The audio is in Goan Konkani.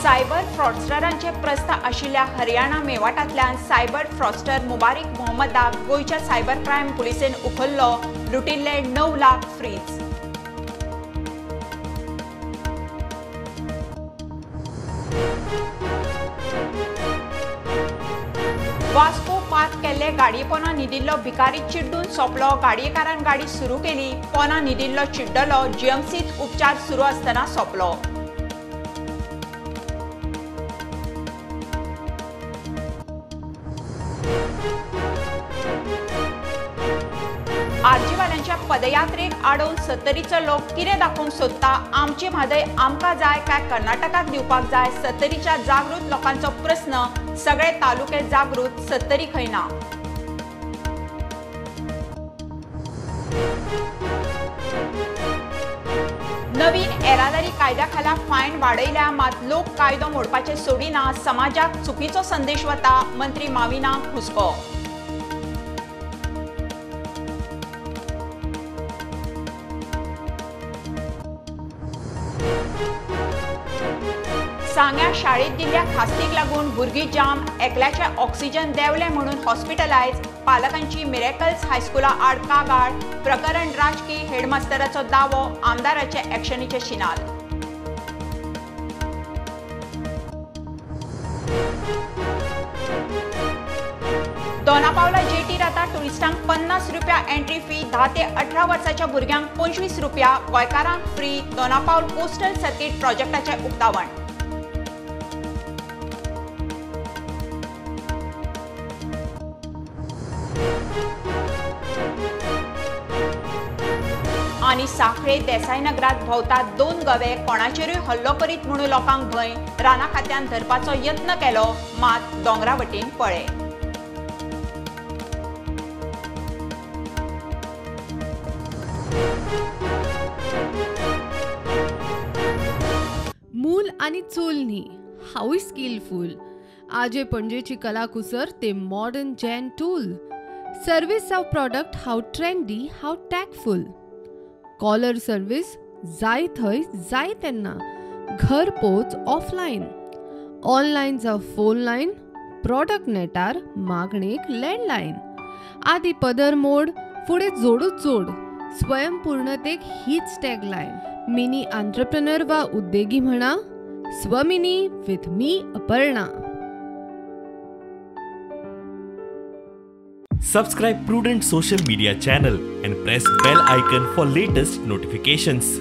सायबर फ्रॉडस्टरांचे प्रस्न आशिल्ल्या हरियाणा मेवाटांतल्यान सायबर फ्रॉडस्टर मुबारीक मोहम्मदाक गोंयच्या सायबर क्रायम पुलिसेन उखल्लो, लुटिल्ले 9 लाख फ्रीज. वास्को पार्क केल्ले गाडये पोना न्हिदिल्लो भिकारी चिड्डून सोंपलो. गाडयेकारान गाडी सुरू केली, पोना न्हिदिल्लो चिड्डलो. जीएमसीत उपचार सुरू आसतना सोंपलो. आरजीवाल्यांच्या पदयात्रेक आडोवन सत्तरीचो लोक कितें दाखोवंक सोदता? आमची म्हादय आमकां जाय काय कर्नाटकाक दिवपाक जाय? सत्तरीच्या जागृत लोकांचो प्रस्न. सगळे तालुके जागृत, सत्तरी खंय ना. नवीन येरादारी कायद्या खाला फायन वाडयल्या, मात लोक कायदो मोडपाचे सोडिना. समाजाक चुकीचो संदेश वता, मंत्री माविनाक हुस्को. सांग्या शाळेत दिल्ल्या खास्तीक लागून भुरगीं जाम, एकल्याचे ऑक्सिजन देंवलें म्हणून हॉस्पिटलायज. पालकांची मिरेकल्स हायस्कुला आड कागाळ. प्रकरण राजकी, हेडमास्टराचो दावो, आमदाराचे ॲक्शनीचे शिनाल. दोनापावला जेटीर आतां टुरिस्टांक 50 रुपया एंट्री फी, 10 ते 18 वर्सांच्या भुरग्यांक 25 रुपया, गोंयकारांक फ्री. दोनापावल कोस्टल सर्किट प्रोजेक्टाचें उक्तावण. आनी साखळे देसाईनगरात भोंवतात 2 गवे, कोणाचेरूय हल्लो करीत म्हणून लोकांक भंय. राना खात्यान धरपाचो यत्न केलो, मात दोंगरा वटेन पळ्ळे. मूल आनी चूल न्ही, हांवूय स्किलफूल. आजे पणजेची कलाकुसर ते मॉडर्न जॅन टूल. सर्वीस जावं प्रॉडक्ट हांव ट्रेंडी, हांव टॅकफूल. कॉलर सर्वीस जाय थंय जाय तेन्ना, घर पोच ऑफलायन. ऑनलायन जावं फोन लायन, प्रॉडक्ट नेटार मागणेक लँडलायन. आदी पदर मोड, फुडें जोडूच जोड. स्वयंपूर्णतेक हीच टॅगलायन. मिनी आंत्रप्रनर वा उद्देगी म्हणा, Swamini with me Aparna. Subscribe Prudent social media channel and press bell icon for latest notifications.